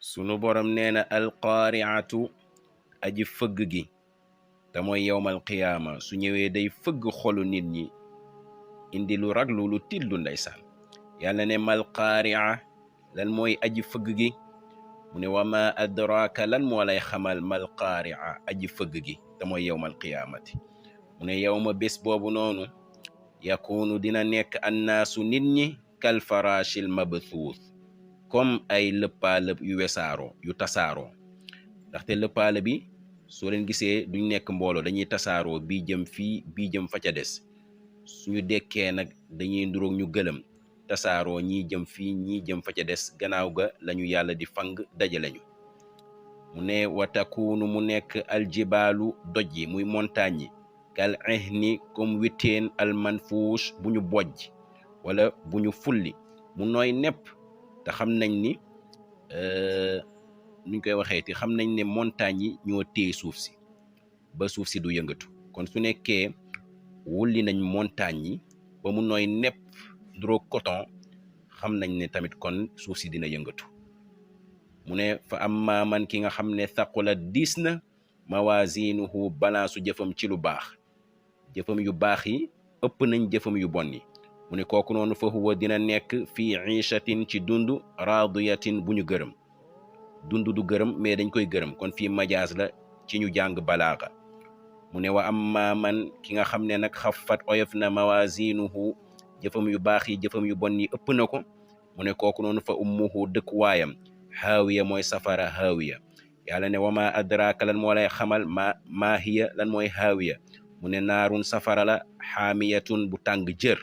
sunu borom nee na alqaariatu aji fëgg gi te mooy yowmal qiyaama su ñëwee day fëgg xolu nit ñi indi lu raglu lu tillu ndeysaan yàlla ne mal qaaria lan mooy aji fëgg gi mu ne wa ma adraka lan moo lay xamal mal qaaria aji fëgg gi te mooy yowmal qiyaamati mu ne yow ma bés boobu noonu yakunu dina nekk annaasu nit ñi kal farashil mabthuuth comme ay lëppaalëb yu wesaaroo yu tasaaroo ndaxte lëppaala bi soo leen gisee duñ nekk mbooloo dañuy tasaaroo bii jëm fii bii jëm fa ca des suñu dekkee nag dañuy nduroog ñu gëlëm tasaaroo ñii jëm fii ñii jëm fa ca des gannaaw ga lañu yàlla di fang dajaleñu mu ne wa takunu mu nekk aljibaalu doj yi muy montagne yi kal ihni comme witteen almanfuush bu ñu bojj wala bu ñu fulli mu nooy nepp te xam nañ ni nuñ koy waxee te xam nañ ne montagne yi ñoo téye suuf si ba suuf si du yëngatu kon su nekkee wulli nañ montagne yi ba mu nooy nepp dro coton xam nañ ne tamit kon suuf si dina yëngatu mu ne fa amma man ki nga xam ne thaqula diis na mawazinuhu balaasu jëfam ci lu baax jëfam yu baax yi ëpp nañ jëfam yu bon yi mu ne kooku noonu fa huwa dina nekk fii iishatin ci dund raadiyatin bu ñu gërëm dund du gërëm mais dañ koy gërëm kon fii majaas la ci ñu jàng balaaga mu ne wa amma man ki nga xam ne nag xaffat oyof na mawazinuhu jëfam yu baax yi jëfam yu bon yi ëpp na ko mu ne kooku noonu fa ummuhu dëkk waayam haawiya mooy safara haawiya yàlla ne wama adraka lan moo lay xamal maa hiya lan mooy haawiya mu ne naarun safara la xaamiyatun bu tàng jër